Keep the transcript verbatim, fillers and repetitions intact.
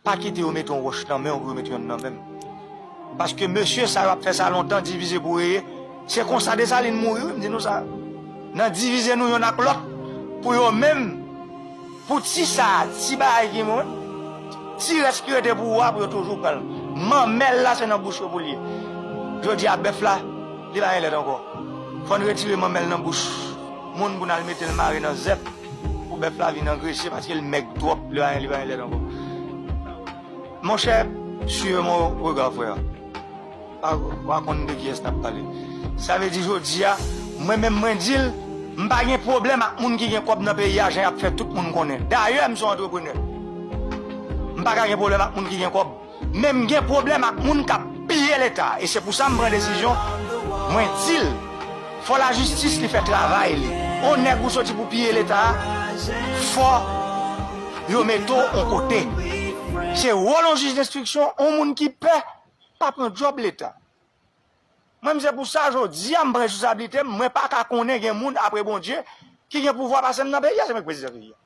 Pa kite yo mete yon wòch nan men w pou yo mete yonn nan men m. Paske mesye sa yo ap fè sa lontan, divize pou reye. Se konsa Desalin mouri, wi, m di nou sa. Nan divize nou yonn ak lòt, pou yo menm, pou ti sa, ti bagay ki mwen, ti rès ki rete pou ou a, pou yo toujou pran l. Manmèl la, se nan bouch yo pou l ye. Jodi a, bèf la, li pa gen lèt ankò. Fò n retire manmèl nan bouch moun pou n al mete l mare nan zèb, pou bèf la vin angrese, paske l mèg twòp, li pa gen, li pa gen lèt ankò. Monchè, suivez mon regard, frère. Pa, pa konn de kiyès n ap pale. Sa vle di jodi a, mwen menm mwen di l, m pa gen pwoblèm ak moun ki gen kòb nan peyi a, jan y ap fè tout moun konnen. Dayè, m se yon antreprenè. M pa ka gen pwoblèm ak moun ki gen kòb. Men m gen pwoblèm ak moun k ap piye Leta. E se pou sa m pran desizyon, mwen di l, fò lajistis li fè travay li. On nèg ou soti pou piye Leta a, fò yo mete w on kote. Se wòl on jij denstriksyon, on moun ki pè, pa pran djòb Leta. Mwen, m se pou sa, jodi a, m pran responsablite m, mwen pa ka konnen gen moun apre Bondye ki gen pouvwa pase m nan peyi a, se mwen k prezidan peyi a.